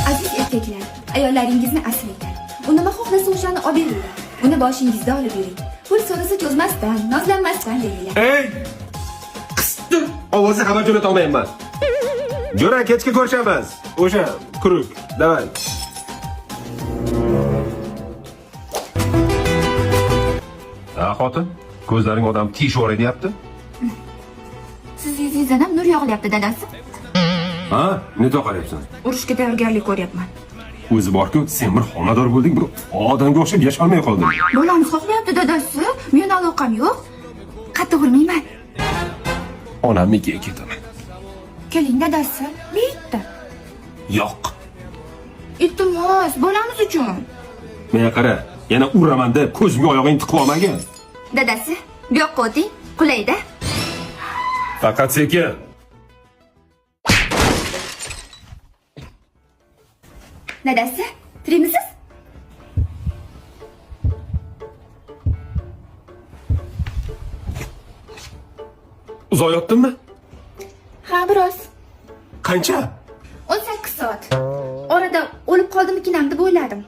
Aziz erkaklar, ayollaringizni asranglar. U nima xohlasa o'shani olib beringlar. Uni boshingizda olib yuring. Pul so'rasa cho'zmasdan, nozlanmasdan beringlar. Ey! Qisdi. Ovozni xabar jo'nata olmayapman. Jo'ra, kechki ko'rishamiz. O'sha kuruk. Давай. Ha, xotin, ko'zlaring odam teshib yuboray deyapti. Siz yuzingizdan ham nur yog'ilyapti, dadasi. Ha, ne qarayapsan? Urushga tayyorgarlik ko'ryapman. O'zi borku, sen bir homilador bo'lding, bir odamga o'xshab yasholmay qolding. Bolamiz xohlayapti, dadasi. Men aloqam yo'q. Qattiq urmayman. Onamnikiga ketaman. Keling, dadasi. Bitta. Yo'q. Iltimos, bolamiz uchun. Menga qara, yana uraman deb ko'zimga oyog'ingni tiqib olmagin. Dadasi, bu yoqqa o'ting. Qulayda. Faqat sekin. Dadasi, tirikmisiz? Uzoq yotdimmi? Ha, biroz. Qancha? 18 soat. Orada o'lib qoldimikinam deb o'yladim.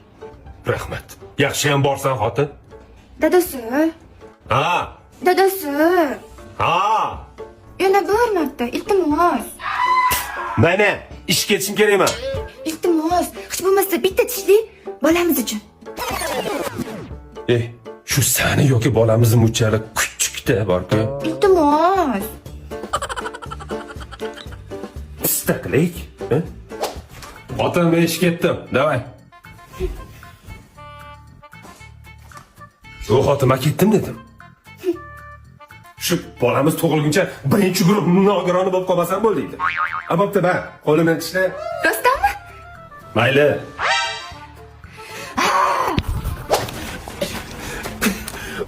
Rahmat. Yaxshi ham borsan, xotin. Dadasi, Ha, dadasi. ha. Yana bir marta, iltimos. Mana, ishga ketishim kerakman. Iltimos, hech bo'lmasa bitta tishli bolamiz uchun. Ey, shu sani yoki bolamizni muchali kuchukda borku. Iltimos. Pista qilaylik. Ha? Xotin, men ishga ketdim. Давай. U xotin, men ketdim dedim. Shu bolamiz tug'ilguncha birinchi guruh nogironi bo'lib qolmasam bo'ldi deydi. A bo'pti, ba, qo'limdan tishla. Rostdanmi? Mayli.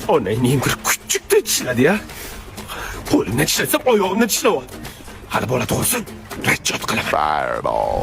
Onangning bir kuchukda tishladi ya. Qo'limdan tishlasam oyog'imdan tishlayapti. Hali bola tug'ilsin, rajjot qilaman. Fireball.